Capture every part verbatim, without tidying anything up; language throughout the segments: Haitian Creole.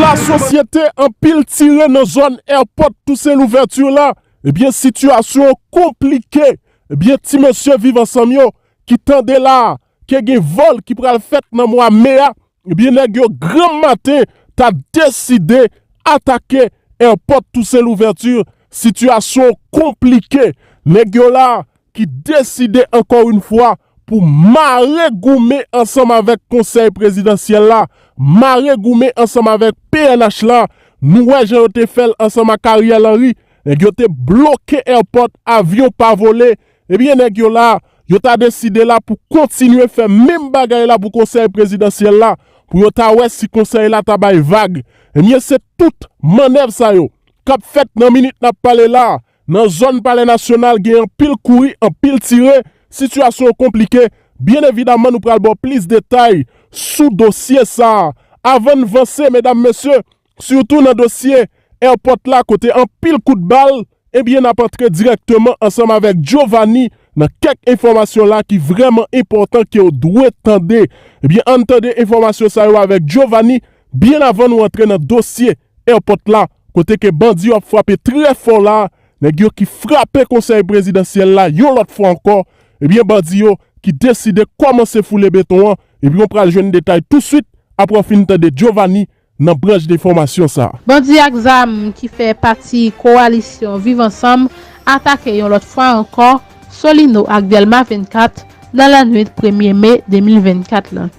Lasosyete anpil tire nan zòn Airport Toussaint Louverture la. Ebyen, sitiyasyon an konplike. Ebyen, ti mesye Viv Ansanm yo ki tande la, ke gen vòl ki pral fèt nan mwa me a, ebyen, nèg yo granm maten ta deside atake Airport Toussaint Louverture. Sitiyasyon an konplike. Nèg yo la ki deside ankò yon fwa pou mare goumen ansanm avèk Konsèy Prezidansyèl la, mare goumen ansanm avèk P N H la. Nou wè jan yo te fè l ansanm ak Ariel Henry. Nèg yo te bloke airport, avyon pa vole. Ebyen, nèg yo la, yo ta deside la pou kontinye fè menm bagay la pou Konsèy Prezidansyèl la, pou yo ta wè si Konsèy la ta bay vag. Ebyen, se tout mannèv sa yo k ap fèt nan minit n ap pale la, nan zòn Palè Nasyonal, gen anpil kouri, anpil tire, sitiyasyon an konplike. Byen evidaman, nou pral ba w plis detay sou dosye sa a. Avan n vanse, medam, mesye, sitou nan dosye airport la, kote anpil kout bal, ebyen, n ap antre dirèkteman ansanm avèk Giovanni nan kèk enfòmasyon la ki vrèman enpòtan ke w dwe tande. Ebyen, ann tande enfòmasyon sa yo avèk Giovanni byen avan nou antre nan dosye airport la, kote ke bandi yo ap frape trè fò la, nèg yo ki frape Konsèy Prezidansyèl la yon lòt fwa ankò, ebyen, bandi yo ki deside kòmanse foule beton an, ebyen, w pral jwenn detay touswit apre w fin tande Giovanni nan branch enfòmasyon sa a. Bandi ak zam ki fè pati kowalisyon Viv Ansanm atake yon lòt fwa ankò Solino ak Dèlma vennkat nan lannwit premye me de mil vennkat lan.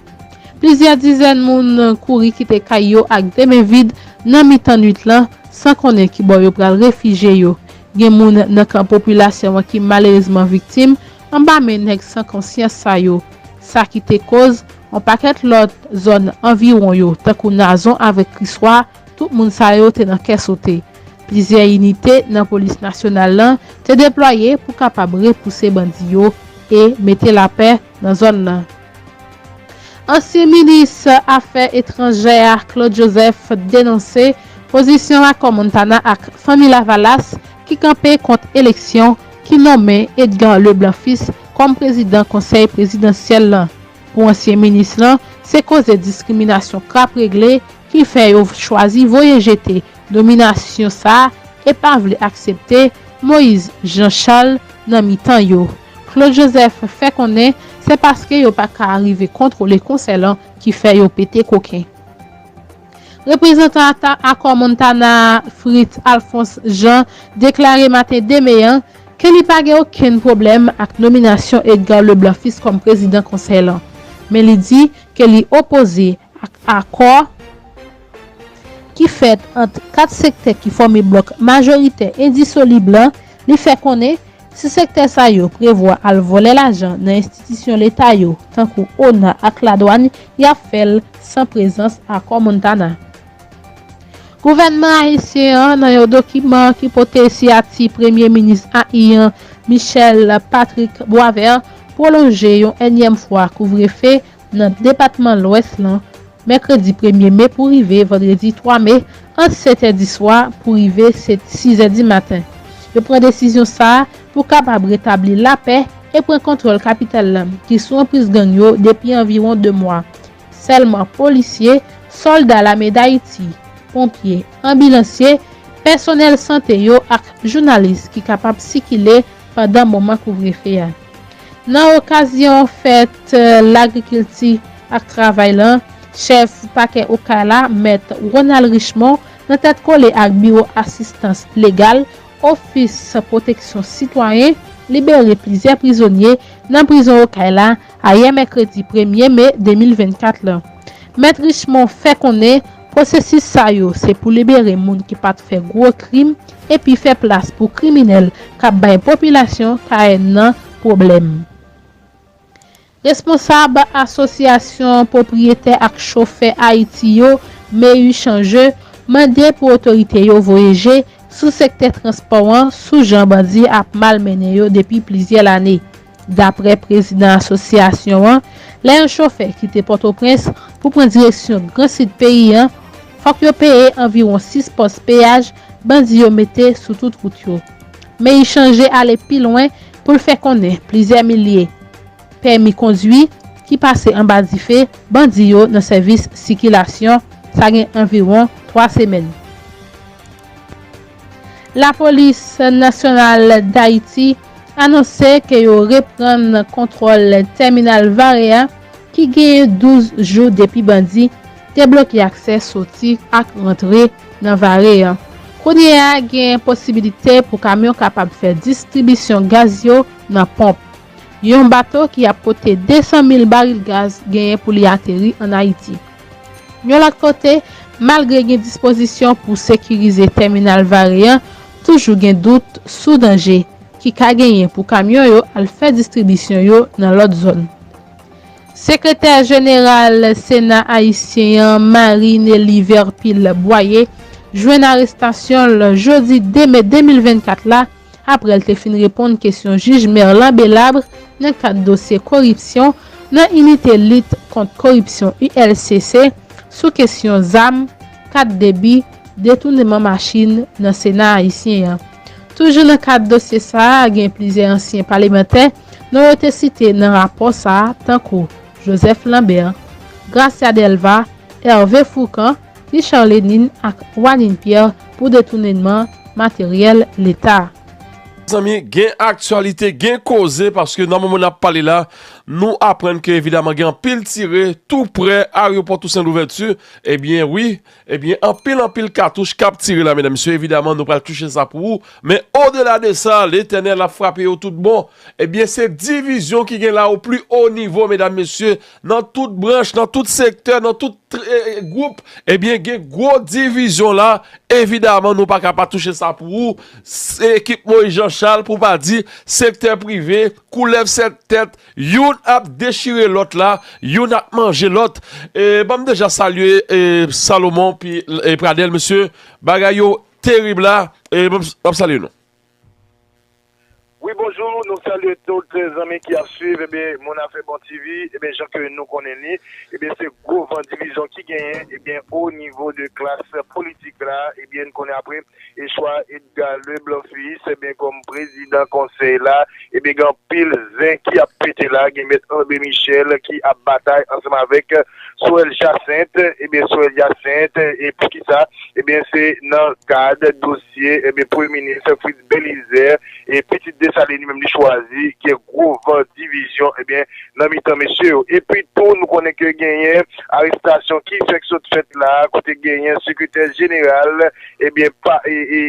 Plizyè dizèn moun kouri kite kay yo ak de men vid nan mitan nwit lan, san konnen ki bò yo pral refijye yo. Gen moun nan kan popilasyon an ki malerezman viktim anba men nèg san konsyans sa yo. Sa ki te koz yon pakèt lòt zòn anviwon yo, tankou Nazon avèk Kriswa, tout moun sa yo te nan kè sote. Plizyè inite nan polis nasyonal lan te deplwaye pou kapab repouse bandi yo e mete lapè nan zòn nan. Ansyen minis afè etranjè a Claude Joseph denonse pozisyon Akò Montana ak Fanmi Lavalas ki kanpe kont eleksyon ki nonmen Edgar Leblanc Fils kòm prezidan Konsèy Prezidansyèl lan. Pou ansyen minis lan, se koze diskriminasyon k ap regle ki fè yo chwazi voye jete nominasyon sa a e pa vle aksepte Moïse Jean Charles nan mitan yo. Claude Joseph fè konnen se paske yo pa ka rive kontwole konsèy lan ki fè yo pete koken. Reprezantan Akò Montana, Fritz Alphonse Jean, deklare maten de me an ke li pa gen okenn pwoblèm ak nominasyon Edgar Leblanc Fils kòm prezidan konsèy lan, men li di ke li opoze ak akò ki fèt ant kat sektè ki fòme blòk majoritè endisolib lan. Li fè konnen si sektè sa yo prevwa al vòlè lajan nan enstitisyon leta yo, tankou ona ak ladwàn, y ap fè l san prezans Akò Montana. Gouvènman ayisyen an, nan yon dokiman ki pote siyati Premye Minis ayiyan Michel Patrick Boisvert, pwolonje yon ènyèm fwa kouvrefe nan depatman Lwès lan, mèkredi premye me pou rive vandredi twa me, ant sèt è di swa pou rive sizè di maten. Yo pran desizyon sa a pou kapab retabli lapè e pran kontwòl kapital lan, ki sou anpriz gang yo depi anviwon de mwa. Sèlman polisye, sòlda Lame Dayiti, ponpye, anbilansye, pèsonèl sante yo ak jounalis ki kapab sikile pandan moman kouvrefe a. Nan okazyon fèt, eh, lagrikilti ak travay lan, chèf pakè Okay la, mèt Ronald Richemond, nan tèt kole ak Biwo Asistans Legal, Ofis Pwoteksyon Sitwayen, libere plizyè prizonye nan prizon Okay la ayè mèkredi premye me de mil vennkat lan. Mèt Richemond fè konnen pwosesis sa yo se pou libere moun ki pa t fè gwo krim epi fè plas pou kriminèl k ap bay popilasyon Kayèn nan pwoblèm. Responsab Asosyasyon Pwopriyetè ak Chofè Ayiti yo, Meyichange, mande pou otorite yo voye je sou sektè transpò an sou jan bandi ap malmennen yo depi plizyè lane. Daprè prezidan asosyasyon an, lè yon chofè kite Pòtoprens pou pran direksyon Gran Sid peyi an, fòk yo peye anviwon sis pòs peyaj bandi yo mete sou tout wout yo. Meyichange ale pi lwen pou l fè konnen plizyè milye pèmi kondwi ki pase anba dife bandi yo nan sèvis sikilasyon, sa gen anviwon twa semèn. Lapolis Nasyonal Dayiti anonse ke yo reprann kontwòl tèminal Vare a, ki genyen douz jou depi bandi te bloke aksè soti ak rantre nan Vare an. Kounye a, gen posibilite pou kamyon kapab fè distribisyon gaz yo nan ponp. Yon bato ki ap pote de san mil baril gaz genyen pou li ateri ann Ayiti. Yon lòt kote, malgre gen dispozisyon pou sekirize tèminal Vare an, toujou gen dout sou danje ki ka genyen pou kamyon yo al fè distribisyon yo nan lòt zòn. Sekretè jeneral Sena ayisyen an, Marie Nelly Verpil Boyer, jwenn arestasyon l jodi de me de mil vennkat la, apre l te fin reponn kesyon jij Merlan Belabre nan kad dosye koripsyon nan Inite Lit Kont Koripsyon, U L C C, sou kesyon zam, kat debi, detounman machin nan Sena ayisyen an. Toujou nan kad dosye sa a, gen plizyè ansyen palemantè non yo te site nan rapò sa a, tankou Joseph Lambert, Gracia Delva, Hervé Fourcand, Richard Lénine ak Walin Pierre pou detounman materyèl Leta. Mezanmi, gen aktyalite, gen koze, paske nan moman n ap pale la, nou aprann ke evidaman gen anpil tire tou prè ayewopò Tousen Louvèti. Ebyen wi, ebyen anpil anpil katouch k ap tire la, medam mesye, evidaman nou pral touche sa pou ou. Men odela de sa, Letènèl ap frape yo tout bon. Ebyen se divizyon ki gen la o pli o nivo, medam mesye, nan tout branch, nan tout sektè, nan tout gwoup, ebyen gen gwo divizyon la. Evidaman nou pa ka pa touche sa pou ou. Ekip Moyiz Janchal, pou pa di sektè prive, koulèv sèt tèt, youn ap dechire lòt la, youn ap manje lòt. Ban m deja salye Salomon Pradèl, mesye, bagay yo terib la. M ap salye nou. Wi bonjou, nou salye tout zanmi ki ap swiv ebyen Moun Afè Bon TV. Ebyen jan ke nou konnen li, ebyen se gwo van divizyon ki genyen ebyen o nivo de klas politik la. Ebyen n konnen apre e chwa Edgar Leblanc Fils ebyen kòm prezidan konsèy la, ebyen gen anpil zen ki ap pete la. Gen mèt André Michel ki ap batay ansanm avèk Sorel Jacinthe. Ebyen Sorel Jacinthe, e poukisa? Ebyen se nan kad dosye ebyen premye minis Fritz Belizaire e pitit Desalin li menm li chwazi gen gwo van divizyon ebyen nan mitan mesye yo. Epi tou nou konnen ke genyen arestasyon ki fèk sot fèt la, kote genyen sekretè jeneral ebyen pa e e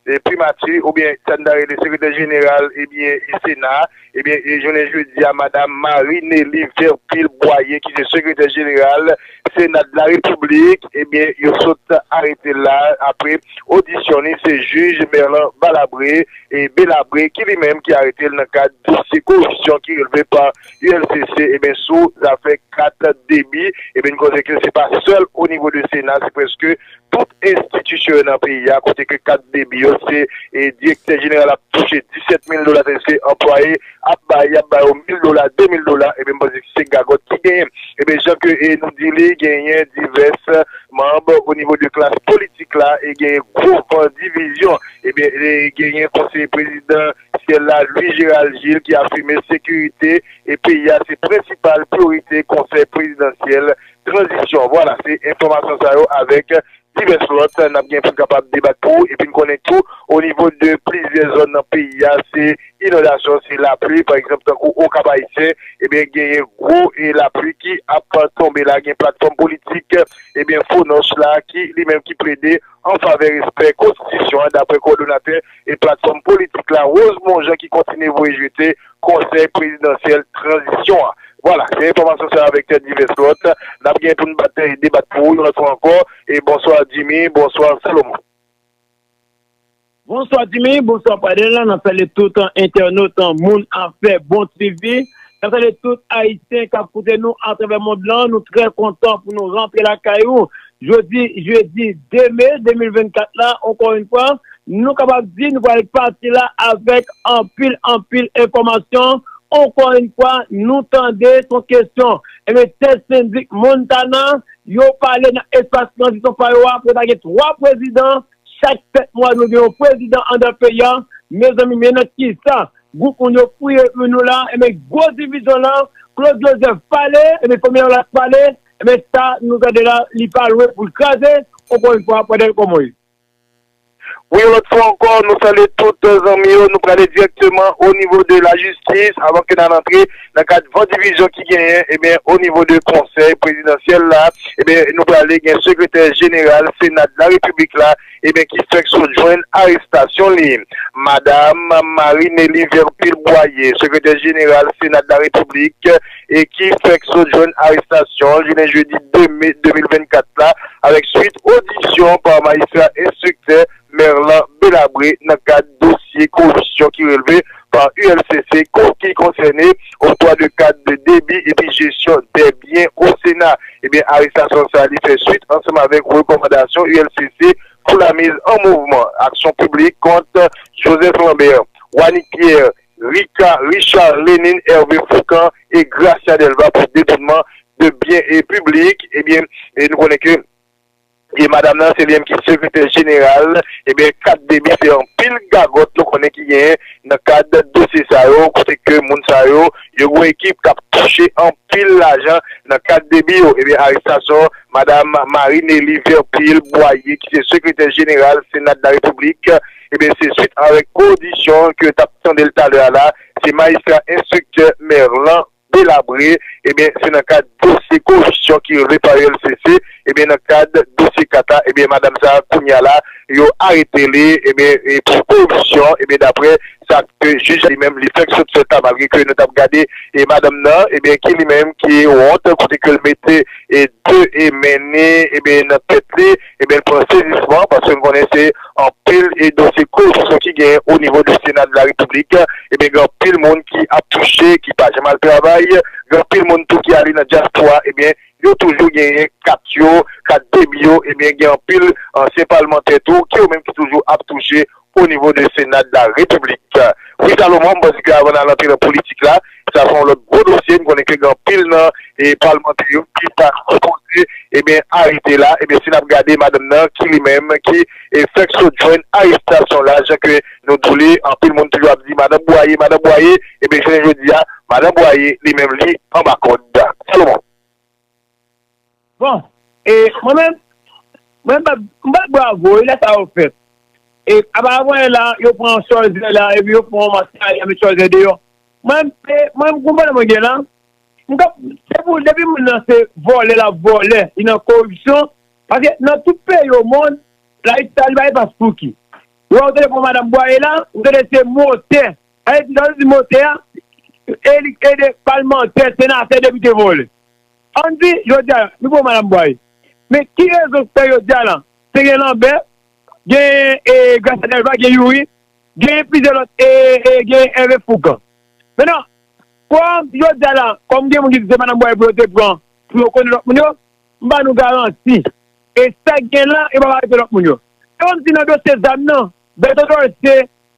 e primati oubyen sa n ta rele sekretè jeneral ebyen e sena. Ebyen e jounen jodi a madanm Marie Nelly Verpil Boyer ki se sekretè jeneral Sena de la Repiblik ebyen yo sot arete l la apre odisyon li se jij Merlan Balabre e Belabre ki li menm ki arete l nan kad dosye koripsyon ki relve pa U L C C ebyen sou zafè kat debi. Ebyen n konnen ke se pa sèl o nivo de Sena, se prèske tout enstitisyon yo nan peyi a kote ke kat debi yo se direktè jeneral ap touche disèt mil dola tandis ke anplwaye ap bay y ap ba yo mil dola, de mil dola. Ebyen m panse se gagòt ki genyen. Ebyen jan ke nou di li genyen divès manm o nivo de klas politik la e genyen gwo van divizyon. Ebyen genyen konseye prezidansyèl la Louis Gérald Gilles ki afime sekirite e peyi a se prensipal priyorite konsèy prezidansyèl tranzisyon. Vwala se enfòmasyon sa yo avèk divès lòt n ap gen pou n kapab debat pou ou epi n konnen tou o nivo de plizyè zòn nan peyi a se inondasyon, se lapli pa egzanp tankou Okap Ayisyen ebyen genyen gwo lapli ki ap tonbe la gen platfòm politik ebyen Fonos la ki li menm ki plede an favè respè konstitisyon an daprè kowòdonatè e platfòm politik la Rosemond Jean ki kontinye voye jete konsèy prezidansyèl tranzisyon an. Vwala se enfòmasyon sa yo avèk divès lòt n ap gen pou n bat debat pou ou yon lòt fwa ankò. E bonswa Jimmy, bonswa Salomon. Bonswa Jimmy, bonswa Pradel, n ap salye tout entènot Moun Afè Bon TV. N ap salye tout Ayisyen k ap koute nou atravè mond lan. Nou trè kontan pou nou rantre lakay ou jodi jedi de me de mil vennkat la. Ankò yon fwa, nou kapab di nou pral pati la avèk anpil anpil enfòmasyon. Ankò yon fwa, nou tande se yon kesyon. Ebyen tèt sendik Montana, yo pale nan espas tranzisyon pa yo a pou ta gen twa prezidan. Chak sèt mwa nou gen yon prezidan anndan peyi a. Mezanmi men nan kisa gwoup moun yo fouye nou la. Ebyen gwo divizyon la, Claude Joseph pale, ebyen premye la pale. Ebyen sa nou tande la li pa lwen pou l kraze. Encore une fois, Fred Elko Moïse. Wi, yon lòt fwa ankò, nou salye tout zanmi yo. Nou prale dirèkteman o nivo de lajistis avan ke n al antre nan kad van divizyon ki genyen, ebyen, o nivo de konsèy prezidansyèl la, ebyen, nou prale gen sekretè jeneral Sena de la Repiblik la, ebyen, ki fèk sot jwenn arestasyon li. Madam Marie Nelly Verpil Boyer, sekretè jeneral Sena de la Repiblik, e ki fèk sot jwenn arestasyon jounen jedi de me de mil vennkat la, avèk swit odisyon pa majistra enstriktè Merlan Belabre nan kad dosye koripsyon ki relve pa U L C C, ko-, ki konsène oktwa de kat de debi epi jesyon dè byen o Sena. Ebyen, arestasyon sa a, li fè swit ansanm avèk rekòmandasyon U L C C pou la mise en mouvement, aksyon piblik kont Joseph Lambert, Wanick Pierre, Rica, Richard Lénine, Hervé Foucan e Gracia Delva pou detounman de byen e piblik. Ebyen, e nou konnen ke e madanm nan, se li menm ki sekretè jeneral. Ebyen, kat debi, se anpil gagòt nou konnen ki genyen nan kad dosye sa yo, kote ke moun sa yo, yo gen yon ekip k ap touche anpil lajan nan kad debi yo. Ebyen, arestasyon madanm Marie Nelly Verpil Boyer, ki se sekretè jeneral Sena de la Repiblik, ebyen, se swit avèk odisyon ke yo t ap tande l talè a la, se majistra enstriktè Merlan Belabre, ebyen, se nan kad dosye koripsyon ki relve pa U L C C, ebyen, nan kad dosye kat la, ebyen, madanm sa a, kounye a la, yo arete li, ebyen, e pou koripsyon, ebyen, daprè sa ke jij li menm, li fèk sot fè sa, malgre ke nou t ap gade, e madanm nan, ebyen, ki li menm, ki wont, kote ke l mete, e de, e men li, ebyen, nan tèt li, ebyen, l pran sezisman, paske n konnen se anpil, e dosye koripsyon ki genyen o nivo de Sena de la Repiblik, ebyen, gen anpil moun ki ap touche, ki pa janm al travay, gen anpil moun tou ki ale nan dyaspora, ebyen, yo toujou genyen kat yo, kat debi yo, ebyen, gen anpil ansyen palmantè tou, ki yo menm ki toujou ap touche o nivo de Sena de la Repiblik. Wi, Salomon, m panse ke avan n al antre nan politik la, sa se yon lòt gwo dosye, m konnen ke gen anpil nan, e, palmantè yo ki ta sipoze, ebyen, arete la, ebyen, si n ap gade madanm nan, ki li menm, ki, e, fèk sot jwenn arestasyon la, jan ke nou di w li, anpil moun toujou ap di, madanm Bwaye, madanm Bwaye, ebyen, jounen jodi a, madanm Bwaye, li menm, li anba kòd. Salomon. Bon, e mwen menm, mwen bat, m bat bravo, e lè sa yo fèt. E apa avan la, yo pran Chòlzè la, epi yo pran yon maskara, yo met Chòlzè deyò. Mwen, e, mwen, konprann mwen gen la. M kap, se pou, depi moun nan se vòlè, l ap vòlè, li nan koripsyon. Paske nan tout peyi o mond, la, li pa espas pou ki. Ou wè, ou tande pran madanm Bwaye la, ou tande se motè. Sa vle di, lè yo di motè a, e li ede palmantè, senatè, depite vòlè. Ann di, jodi a, nou pran madanm Bwaye. Men ki rezon k fè jodi a la, se gen Lanbè, gen, e, Gracia Delva, gen Youri, gen plizyè lòt, e, e, gen Hervé Foucan. Mentnan, kòm jodi a la, kòm gen moun ki di se madanm Bwaye pou yo te pran, pou yo konnen lòt moun yo, m ba nou garanti. E sa k gen la, yo p ap arete lòt moun yo. Se kòmsi nan dosye zam nan, Berto Dorcé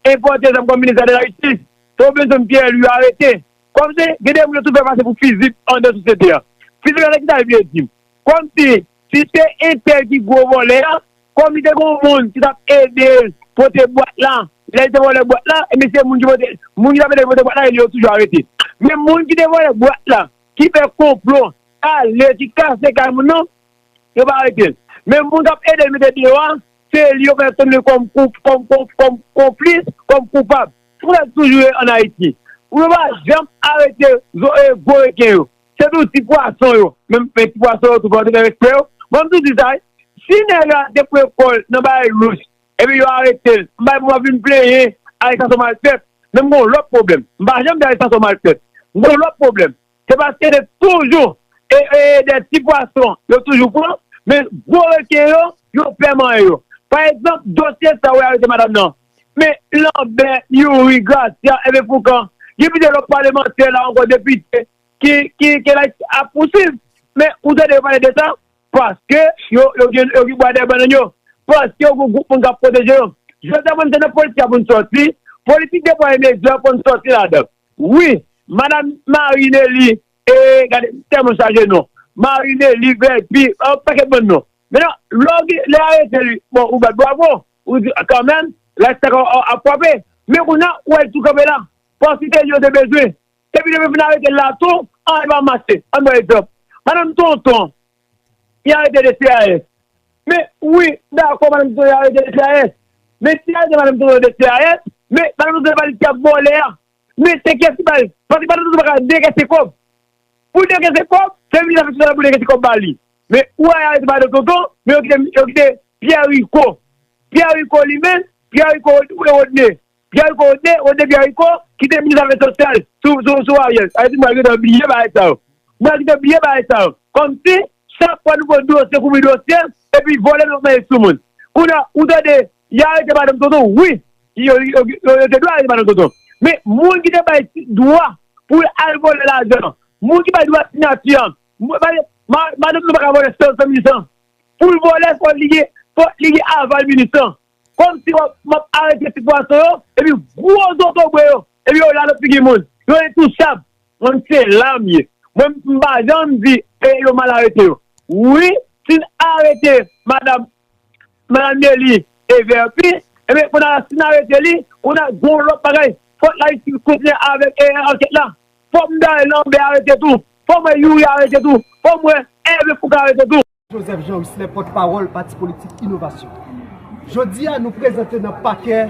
enpòte zam kòm minis de la jistis. Se oblije Pierre Louis arete. Kòmsi, gen de moun yo tou fè pase pou fizib anndan sosyete a. Fizib la, sa ki sa vle di? Kòmsi, si se entèl ki gwo vòlè a, kòm li te gen yon moun ki t ap ede l pote bwat la, lè li te vòlè bwat la, ebyen se moun ki pote, moun ki t ap ede l pote bwat la, e li yo toujou arete. Men moun ki te vòlè bwat la, ki fè konplo, ale, ki kase kay moun nan, yo pa arete l. Men moun k ap ede l mete deyò a, se li yo fè tann li kòm kou-, kòm, kòm, kòm konplis, kòm koupab. Se konsa l toujou ye ann Ayiti. Ou yo pa janm arete zo-, e, gwo reken yo. Se tou ti pwason yo. Men, men ti pwason yo tou, fò yo te fè respè yo. Mwen, m tou di sa, wi. Si nèg la te pran kò l nan bagay louch, epi yo arete l, m pa pou m ap vin plenyen arestasyon mal fèt. Men m gen yon lòt pwoblèm. M pa janm di arestasyon mal fèt. M gen yon lòt pwoblèm. Se paske se toujou, e, e, de ti pwason yo toujou pran, men gwo reken yo, yo pè manyen yo. Pa egzanp, dosye sa w arete madanm nan. Men Lanbè, Youri, Gracia, Hervé Foucan, gen plizyè lòt palemantè la ankò, depite, ki, ki, ke la ap pouswiv. Men ou tande yo pale de sa? Paske yo, yo gen, yo gen bwa dèyè bannann yo. Paske yo gen gwoup moun k ap pwoteje yo. Jodi a, mwen, se nan politik la pou n sòti. Politik de pwa e mezi a pou n sòti ladan. Wi, madanm Marie Nelly, e, gade, tèlman chaje non. Marie Nelly, Vèpi, yon pakèt bann non. Mentnan, lè w gen, lè yo arete li, bon, ou bat bravo, ou di, kanmenm, lifestyle ap, ap frape. Men kounye a, ou wè l tou kanpe la. Paske se li yo te bezwen. Epi depi yo fin arete l la tou, anyen pa mache. Ann ba egzanp. Madanm Tonton, li arete de C A S. Men, wi, dakò, madanm Tonton yo arete de C I S. Men si yo arete madanm Tonton de C I S, men madanm Tonton se pa li ki ap vòlè a. Men se kiyès ki ba li? Paske madanm Tonton pa ka dekese kòb. Pou dekese kòb, se minis afè sosyal pou dekese kòb ba li. Men ou al arete madanm Tonton, men yo kite, yo kite Pierre Rico. Pierre Rico li menm, Pierre Rico e Rodney. Pierre Rico Rodney, Rodney Pierre Rico, ki te minis afè sosyal sou, sou, sou Ariel. Sa vle di mwen gentan bliye bagay sa yo. Mwen gentan bliye bagay sa yo. Kòmsi, chak fwa nou pran dosye pou dosye, epi vòlè nou ap manje sou moun. Kounye a, ou tande, y arete madanm Tonton, wi. Yo, yo, yo, yo te dwe arete madanm Tonton. Men, moun ki te bay dwa pou l al vòlè lajan, moun ki bay dwa siyati an, moun, madanm Tonton pa ka vòlè san, san mil san. Pou l vòlè, fò li gen, fò li gen aval minis lan. Kòmsi w ap, m ap arete ti pwason yo, epi gwo zotobre yo, epi yo la nan figi moun. Yo entouchab. Mwen, se la m ye. Mwen, m pa janm di, e, yo mal arete yo. Wi, si n arete madanm, madanm Nelly e Verpi, ebyen, kounye a, si n arete li, kounye a, gon lòt bagay. Fòk lajistis kontinye avèk, e, ankèt la. Fòk m dayè Lambert arete tou. Fòk m wè Youri arete tou. Fòk m wè Hervé Fouca arete tou. Joseph Jean Wisler, pòtpawòl pati politik Inovasyon. Jodi a, nou prezante nan pakè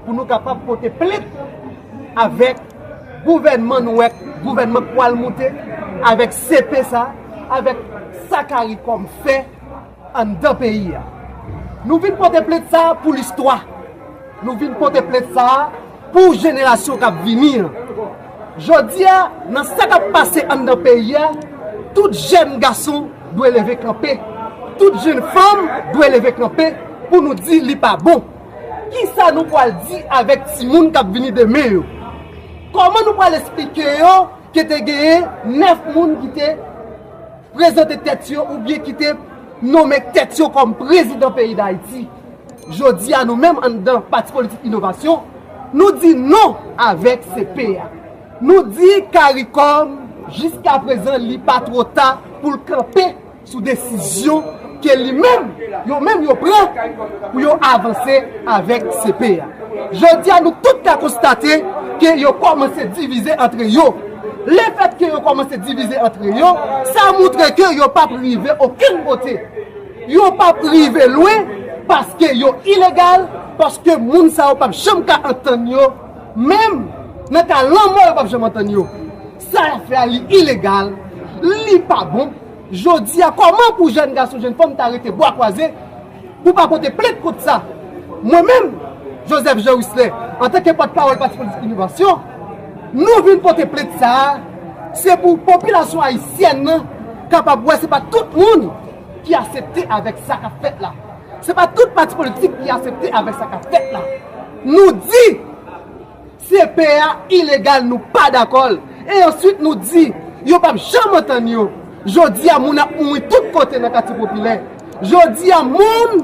pou nou kapab pote plent avèk gouvènman nou wè, gouvènman k pral moute, avèk C P sa, avèk sa Caricom fè anndan peyi a. Nou vin pote plent sa pou listwa. Nou vin pote plent sa pou jenerasyon k ap vini an. Jodi a, nan sa k ap pase anndan peyi a, tout jèn gason dwe leve kanpe. Tout jèn fanm dwe leve kanpe pou nou di li pa bon. Kisa nou pral di avèk timoun k ap vini demen yo? Kòman nou pral esplike yo ke te genyen nèf moun ki te prezante tèt yo oubyen ki te nonmen tèt yo kòm prezidan peyi Dayiti? Jodi a, nou menm anndan Pati Politik Inovasyon, nou di non avèk C P a. Nou di Caricom, jiskaprezan, li pa twò ta pou l kanpe sou desizyon ke li menm, yo menm yo pran pou yo avanse avèk C P a. Jodi a, nou tout ka konstate ke yo kòmanse divize antre yo. Lefètke yo kòmanse divize antre yo, sa montre ke yo p ap rive okenn kote. Yo p ap rive lwen paske yo ilegal, paske moun sa yo p ap janm ka antann yo, menm nan ka lanmò yo p ap janm antann yo. Sa y ap fè a, li ilegal, li pa bon. Jodi a, kòman pou jèn gason, jèn fanm ta rete bwa kwaze pou pa pote plent kont sa? Mwen menm, Joseph Jean Wisler, antanke pòtpawòl Pati Politik Inovasyon, nou vin pote plent sa a, se pou popilasyon ayisyèn nan kapab wè se pa tout moun ki aksepte avèk sa k ap fèt la. Se pa tout pati politik ki aksepte avèk sa k ap fèt la. Nou di, C P a ilegal, nou pa dakò l. E answit, nou di, yo p ap janm antann yo. Jodi a, moun ap mouri tout kote nan katye popilè. Jodi a, moun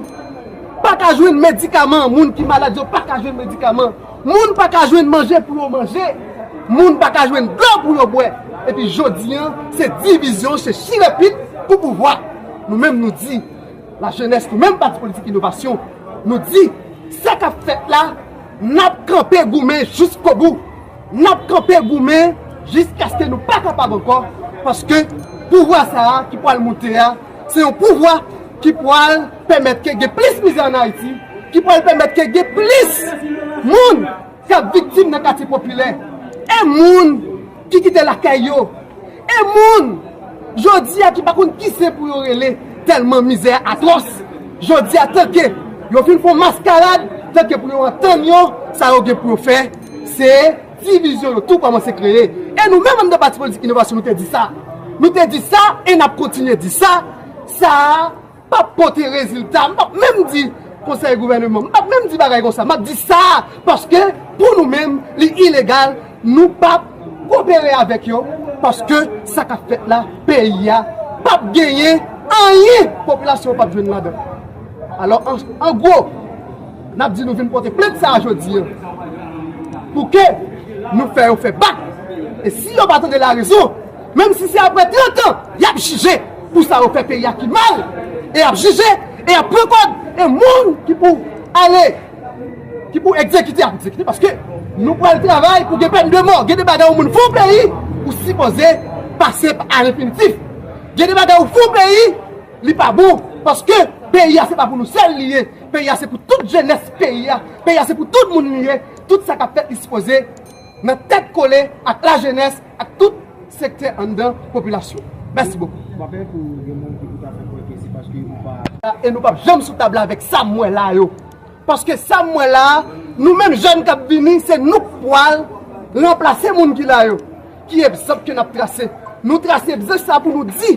pa ka jwenn medikaman. Moun ki malad yo pa ka jwenn medikaman. Moun pa ka jwenn manje pou yo manje. Moun pa ka jwenn dlo pou yo bwè. Epi jodi a, se divizyon, se chire pit pou pouvwa. Nou menm, nou di, lajenès, nou menm Pati Politik Inovasyon, nou di, sa k ap fèt la, n ap kanpe goumen jiskobou. N ap kanpe goumen jiskaske nou pa kapab ankò, paske pouvwa sa a ki pral moute a, se yon pouvwa ki pral pèmèt ke gen plis mizè ann Ayiti, ki pral pèmèt ke gen plis moun k ap viktim nan katye popilè, e moun ki kite lakay yo, e moun, jodi a, ki pa konn ki sen pou yo rele, tèlman mizè a atwòs. Jodi a, tanke yo fin fè yon maskarad, tanke pou yo antann yo, sa yo gen pou yo fè, se divizyon yo tou kòmanse kreye. E nou menm, anndan Pati Politik Inovasyon, nou te di sa. Nou te di sa, e n ap kontinye di sa. Sa a p ap pote rezilta. M p ap menm di konsèy gouvèneman. M p ap menm di bagay konsa. M ap di sa paske pou nou menm, li ilegal. Nou p ap kopere avèk yo paske sa k ap fèt la, peyi a p ap genyen anyen. Popilasyon an p ap jwenn ladan. Alò, an, an gwo, n ap di nou vin pote plent sa a jodi a pou ke nou fè yo fè bak. E si yo pa tande larezon, menm si se apre trant an, y ap jije pou sa yo fè peyi a ki mal. E y ap jije, e y ap pran kòd, e moun ki pou ale, ki pou egzekite, ap egzekite, paske nou pral travay pou gen pèn de mò. Gen de bagay yon moun fè yon peyi, ou sipoze pase a lenfinitif. Gen de bagay ou fè yon peyi, li pa bon, paske Peyi a se pa pou nou sèl li ye. Peyi a se pou tout jenès peyi a. Peyi a se pou tout moun li ye. Tout sa k ap fèt li sipoze nan tèt kole ak lajenès, ak tout sektè anndan popilasyon. Mèsi bokou. Ou pa pè pou gen moun ki pou ta fè kwè ke se paske ou pa... E nou p ap janm sou tab la avèk sa m wè la yo. Paske sa m wè la a, nou menm jèn k ap vini, se nou k pwal ranplase moun ki la yo. Ki egzanp ke n ap trase? Nou trase egzanp sa pou nou di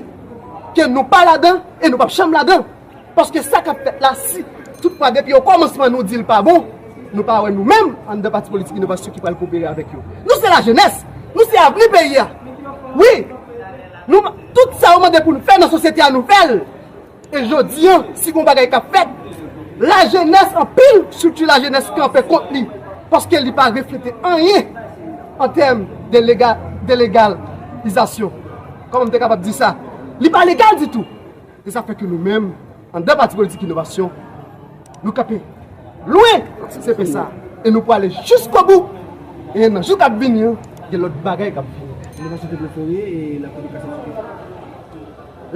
ke nou pa ladan e nou p ap janm ladan. Paske sa k ap fèt la, si toutfwa depi okòmansman nou di l pa bon, nou pa wè nou menm anndan pati politik Inovasyon ki pral koopere avèk yo. Nou se lajenès, nou se avni peyi a. Wi, nou, tout sa yo mande pou nou fè nan sosyete a, nou fè l. E jodi a, si gon bagay k ap fèt, lajenès, anpil estrikti lajenès kanpe kont li, paske li pa reflete anyen an tèm de lega-, de legalizasyon. Kòman m te kapab di sa? Li pa legal ditou. Se sa k fè ke nou menm, anndan pati politik Inovasyon, nou kanpe lwen C P S A e nou pwale jiskobou. E nan jou k ap vini an, gen lòt bagay k ap vini. Inovasyon te prefere e Lakou de Kasasyon.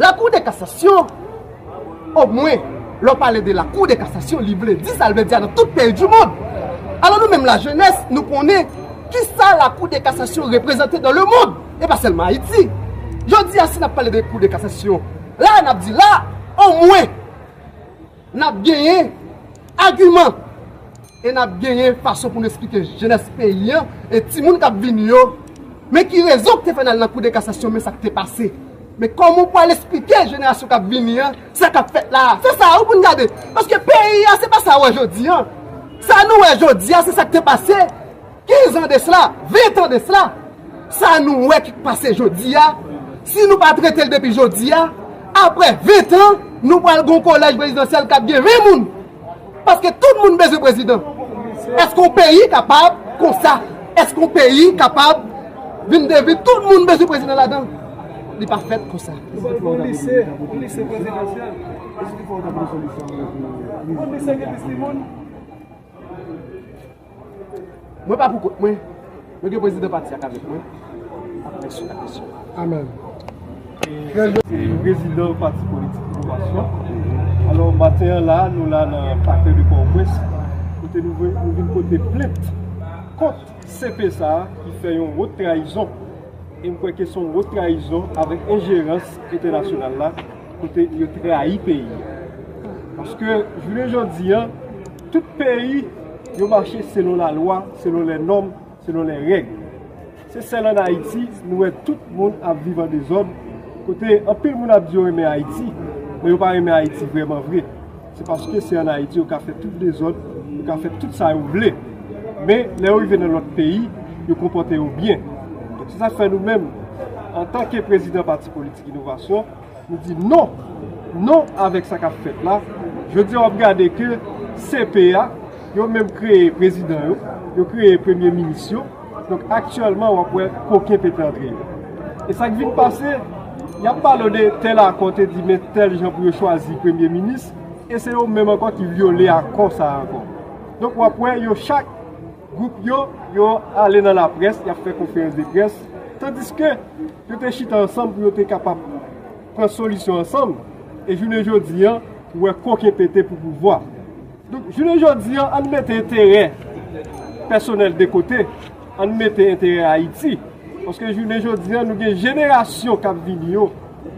Lakou de Kasasyon, omwen, lè w pale de Lakou de Kasasyon, li vle di sa l vle di a nan tout peyi di mond. Alò nou menm lajenès, nou konnen kisa Lakou de Kasasyon reprezante dans le monde, e pa sèlman Ayiti. Jodi a, si n ap pale de Kou de Kasasyon, la, n ap di la, omwen, n ap genyen agiman e n ap genyen fason pou n esplike jenès peyi an e timoun k ap vini yo, men ki rezon k te fè n al nan Kou de Kasasyon, men sa k te pase. Men kòman w pral esplike jenerasyon k ap vini an sa k ap fèt la a? Se sa wi pou n gade. Paske peyi a, se pa sa w wè jodi a. Sa nou wè jodi a, se sa k te pase kenz an de sila, ven tan de sila. Sa nou wè ki pase jodi a, si nou pa trete l depi jodi a, apre ven tan, nou pral gon kolèj prezidansyèl k ap gen ven moun. Paske tout moun bezwen prezidan. Èske yon peyi kapab konsa? Èske yon peyi kapab vin devni tout moun bezwen prezidan ladan? Li pa fèt konsa. Nou pral fè yon lise, yon lise prezidansyèl. Yon lise gen plis timoun. Mwen pa pou kont mwen. Mwen gen prezidan pati ak avèk mwen. Mèsi, mèsi. Amèn. Se prezidan pati politik Inovasyon. Alò, maten an la, nou la nan Parc de Port-au-Prince, kote nou vin, nou vin pote plent kont C P S A ki fè yon wot trayizon. E m kwè ke se yon wot trayizon avèk enjerans entènasyonal la, kote yo trayi peyi a. Paske, jounen jodi a, tout peyi, yo mache selon lalwa, selon lè nòm, selon lè règ. Se sèl ann Ayiti, nou wè tout moun ap viv an dezòd, kote anpil moun ap di yo renmen Ayiti, men yo pa renmen Ayiti vrèman vre. Se paske se ann Ayiti yo ka fè tout dezòd, yo ka fè tout sa yo vle. Men, lè yo rive nan lòt peyi, yo konpòte yo byen. Donk, se sa k fè nou menm, antanke prezidan pati politik Inovasyon, nou di non, non avèk sa k ap fèt la. Jodi a, w ap gade ke C P A, yo menm kreye prezidan yo, yo kreye premye minis yo. Donk, aktyèlman, w ap wè koken pete antre yo. E sa k vin pase, y ap pale w de tèl akò te di, men tèl jan pou yo chwazi premye minis, e se yo menm ankò ki vyole akò sa a ankò. Donk, w ap wè yo chak gwoup yo, yo ale nan laprès, y ap fè konferans de près, tandiske yo te chita ansanm pou yo te kapab pran solisyon ansanm, e jounen jodi a, ou wè koken pete pou pouvwa. Donk, jounen jodi a, ann mete enterè pèsonèl de kote, ann mete enterè Ayiti. Paske jounen jodi a, nou gen jenerasyon k ap vini yo,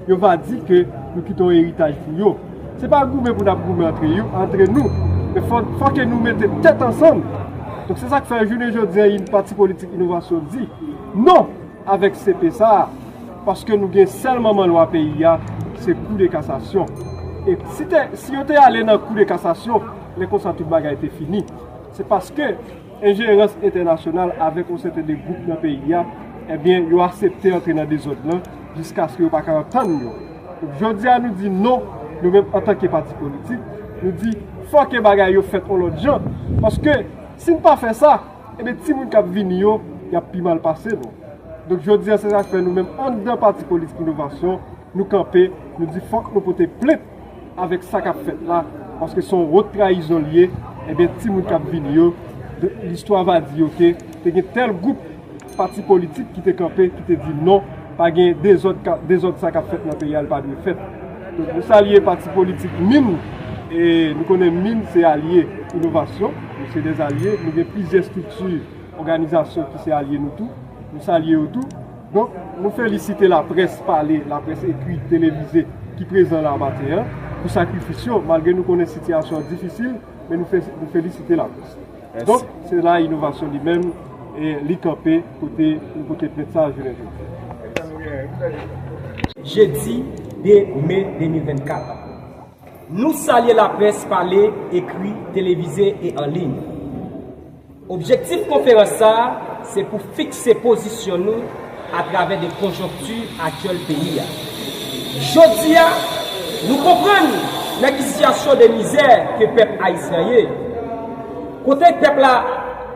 yo va di ke nou kite yon eritaj pou yo. Se pa goumen pou n ap goumen antre yo, antre nou. Men fò, fò ke nou mete tèt ansanm. Donk, se sa k fè jounen jodi a, pati politik Inovasyon di non avèk C P S A, paske nou gen sèl manman lwa peyi a, se Kou de Kasasyon. E si te, si yo te ale nan Kou de Kasasyon, lè konsa tout bagay te fini. Se paske enjerans entènasyonal avèk yon sèten de gwoup nan peyi a, ebyen, yo aksepte antre nan dezòd lan jiskaske yo pa ka antann yo. Donk, jodi a, nou di non, nou menm antanke pati politik, nou di fò ke bagay yo fèt yon lòt jan. Paske, si n pa fè sa, ebyen, timoun k ap vini yo, y ap pi mal pase nou. Donk, jodi a, se sa k fè nou menm, anndan pati politik Inovasyon, nou kanpe, nou di fòk nou pote plent avèk sa k ap fèt la, paske se yon wot trayizon li ye. Ebyen, timoun k ap vini yo, de, listwa va di yo ke te gen tèl gwoup pati politik ki te kanpe, ki te di non, pa gen dezòd ka, dezòd sa k ap fèt nan peyi a, li pa dwe fèt. Donk, nou salye pati politik MIM, E nou konnen MIN se alye inovasyon, nou se dèzalye, nou gen plizyè estrikti, òganizasyon ki se alye nou tou, nou salye yo tou. Donk, nou felisite laprès pale, laprès ekri, televize ki prezan la maten an, pou sakrifis yo, malgre nou konnen sitiyasyon an difisil, men nou fe-, nou felisite laprès. Donk, se la inovasyon li menm, e li kanpe kote nou pote plent sa jounen jodi. Jedi de me de mil vennkat. Nou salye laprès pale, ekri, televize e an liy. Objektif konferans sa a, se pou fikse pozisyon nou atravè de konjonkti aktyèl peyi a. Jodi a, nou konprann nan ki sitiyasyon de mizè ke pèp ayisyen ye. Kote pèp la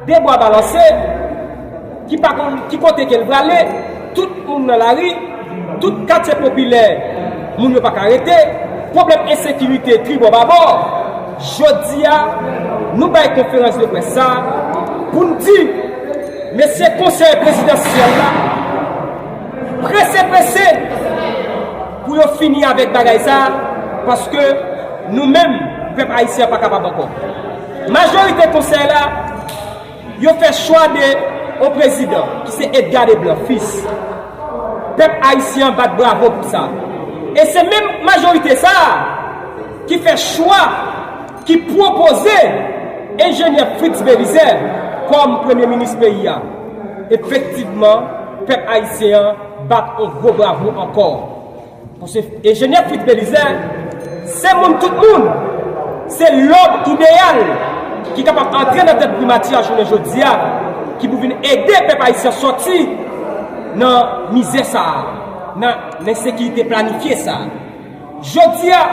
de bwa balanse, ki pa konn ki kote ke l prale, tout moun nan lari, tout katye popilè, moun yo pa ka rete, pwoblèm ensekirite tribò babò. Jodi a, nou bay konferans de près sa pou n di, mesye konsèy prezidansyèl la, prese, prese, pou yo fini avèk bagay sa, paske nou menm, pèp ayisyen an pa kapab ankò. Majorite konsèy la, yo fè chwa de yon prezidan ki se Edgar Leblanc Fils. Pèp ayisyen an bat bravo pou sa. E se menm majorite sa a ki fè chwa, ki pwopoze enjenyè Fritz Belizaire kòm premye minis peyi a. Efektivman, pèp ayisyen an bat yon gwo bravo ankò. Paske enjenyè Fritz Belizaire, se moun tout moun, se lòm ideyal ki kapab antre nan tèt primati a jounen jodi a, ki pou vin ede pèp ayisyen sòti nan mizè sa a, nan, nan ensekirite planifye sa a. Jodi a,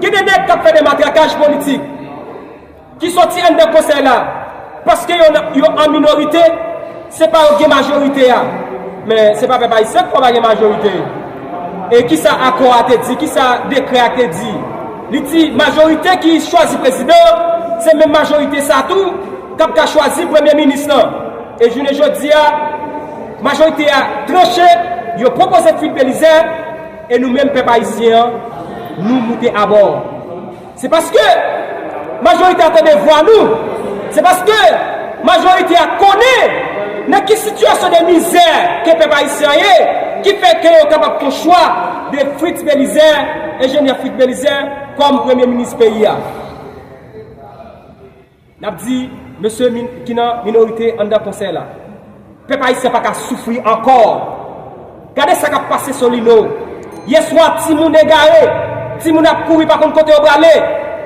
gen de nèg k ap fè de matrakaj politik ki sòti anndan konsèy la, paske yo, yo an minorite, se pa yo gen majorite a. Men se pa pèp ayisyen ki fè pa gen majorite. E kisa akò a te di, kisa dekrè a te di? Li di majorite ki chwazi prezidan, se menm majorite sa tou k ap ka chwazi premye minis lan. E jounen jodi a, majorite a tranche, yo pwopoze Fritz Belizaire, e nou menm pèp ayisyen an, nou moute abò. Se paske majorite a tande vwa nou. Se paske majorite a konnen nan ki sitiyasyon de mizè ke pèp ayisyen an ye, ki fè ke yo kapab fè chwa de Fritz Belizaire, enjenyè Fritz Belizaire, kòm premye minis peyi a. N ap di, mesye min-, ki nan minorite anndan konsèy la, pèp ayisyen pa ka soufri ankò. Gade sa k ap pase Solino. Yèswa, timoun egare, timoun ap kouri pa konn kote yo prale.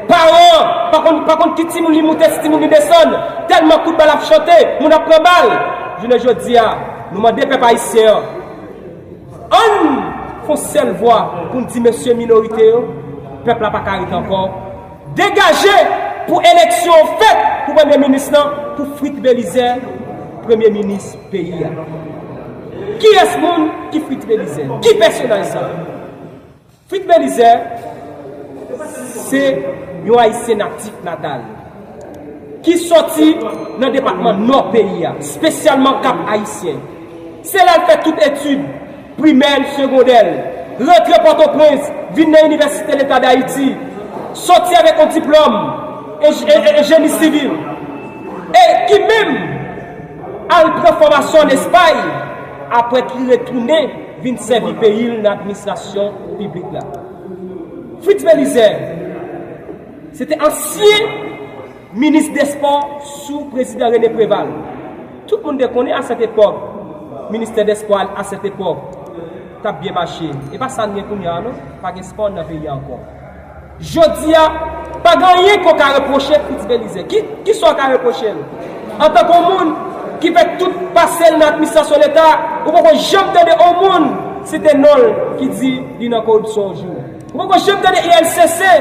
Paran pa konn, pa konn ki timoun li moute, si timoun li desann. Tèlman kout bal ap chante, moun ap pran bal. Jounen jodi a, nou mande pèp ayisyen an, ann fè yon sèl vwa pou n di mesye minorite yo, pèp la pa ka rete ankò. Degaje pou eleksyon an fèt pou premye minis lan, pou Fritz Belizaire, premye minis peyi a. Kiyès moun ki Fritz Belizaire? Ki pèsonaj sa? Fritz Belizaire se yon ayisyen natif natal ki sòti nan depatman Nò peyi a, espesyalman Kap Ayisyen. Se la l fè tout etid, primè, segondè l, rantre Pòtoprens, vin nan Inivèsite Leta Dayiti, sòti avèk yon diplòm en, en, en jeni sivil, e ki menm al pran fòmasyon ann Espay, apre ki retounen vin sèvi peyi l nan administrasyon piblik la. Fritz Belizaire, se te ansyen minis dè spò sou prezidan René Préval. Tout moun te konnen a sèt epòk, ministè dè spò a, a sèt epòk, t ap byen mache. E pa sa n gen kounye a non, pa gen spò nan peyi a ankò. Jodi a, pa gen anyen ke w ka repwoche Fritz Belizaire. Ki, ki sa w ka repwoche l? Antanke yon moun ki fè tout pase l nan administrasyon Leta, ou poko janm tande yon moun site non l ki di li nan koripsyon yon jou. Ou poko janm tande I L C C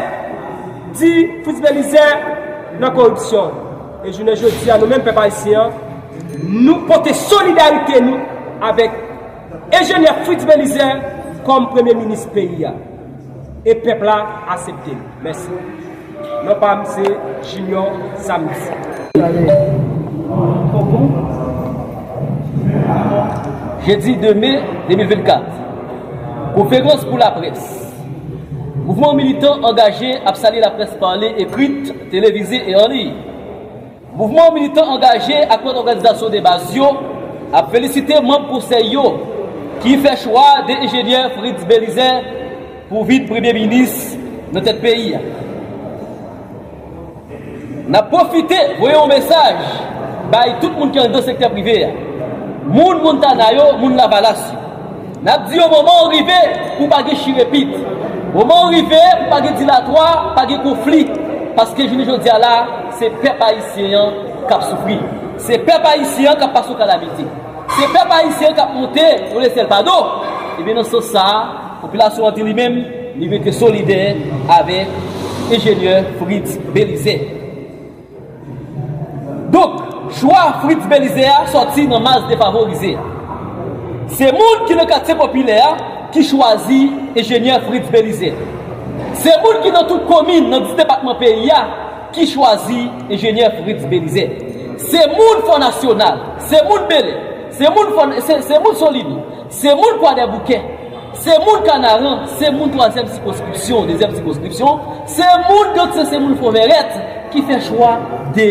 di Fritz Belizaire nan koripsyon. E jounen jodi a, nou menm pèp ayisyen an, nou pote solidarite nou avèk enjenyè Fritz Belizaire kòm premye minis peyi a. E pèp la aksepte l. Mèsi. Non pa m se Junior Samedi. Jedi de me de mil vennkat. Konferans pou laprès. Mouvman militan angaje ap salye laprès pale, ekrit, televize e an liy. Mouvman militan angaje ak lòt òganizasyon de baz yo ap felisite manm konsèy yo ki fè chwa de enjenyè Fritz Belizaire pou vin premye minis nan tèt peyi a. N ap pwofite voye yon mesaj bay tout moun ki anndan sektè prive a. Moun Montana yo, moun Lavalas yo. N ap di yo moman an rive pou pa gen chirepit. Moman an rive pou pa gen dilatwa, pa gen konfli. Paske jounen jodi a la, se pèp ayisyen an k ap soufri. Se pèp ayisyen an k ap pase yon kalamite. Se pèp ayisyen an k ap monte yon lesyèl pa do. Ebyen, nan sans sa a, popilasyon an di li menm, li rete solidè avèk enjenyè Fritz Belizaire. Donk, chwa Fritz Belizaire a sòti nan mas defavorize a. Se moun ki nan katye popilè a ki chwazi enjenyè Fritz Belizaire. Se moun ki nan tout komin nan dis depatman peyi a ki chwazi enjenyè Fritz Belizaire. Se moun Fò Nasyonal, se moun Bèlè, se moun Fò, se, se moun Solini, se moun Kwadèboukè, se moun Kanaran, se moun twazyèm sikonskripsyon, dezyèm sikonskripsyon, se moun Gantye, se moun Fò Vèrèt ki fè chwa de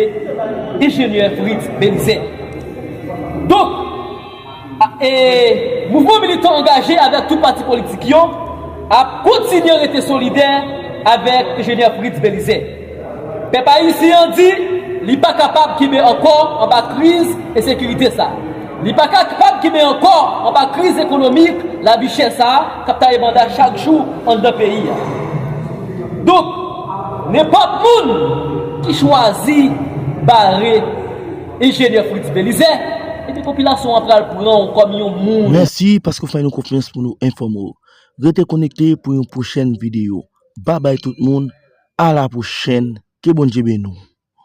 enjenyè Fritz Belizaire. Donk, a, e, mouvman militan angaje avèk tout pati politik yo ap kontinye rete solidè avèk enjenyè Fritz Belizaire. Pèp ayisyen an di li pa kapab kenbe ankò anba kriz ensekirite sa. Li pa kapab kenbe ankò anba kriz ekonomik, lavi chè sa k ap taye banda chak jou anndan peyi a. Donk, nenpòt moun ki chwazi bare enjenyè Fritz Belizaire, epi popilasyon an pral pran w kòm yon moun. Mèsi paske w fè nou konfyans pou nou enfòme w. Rete konekte pou yon pwochèn videyo. Babay tout moun, a la pwochèn, ke Bondye beni w.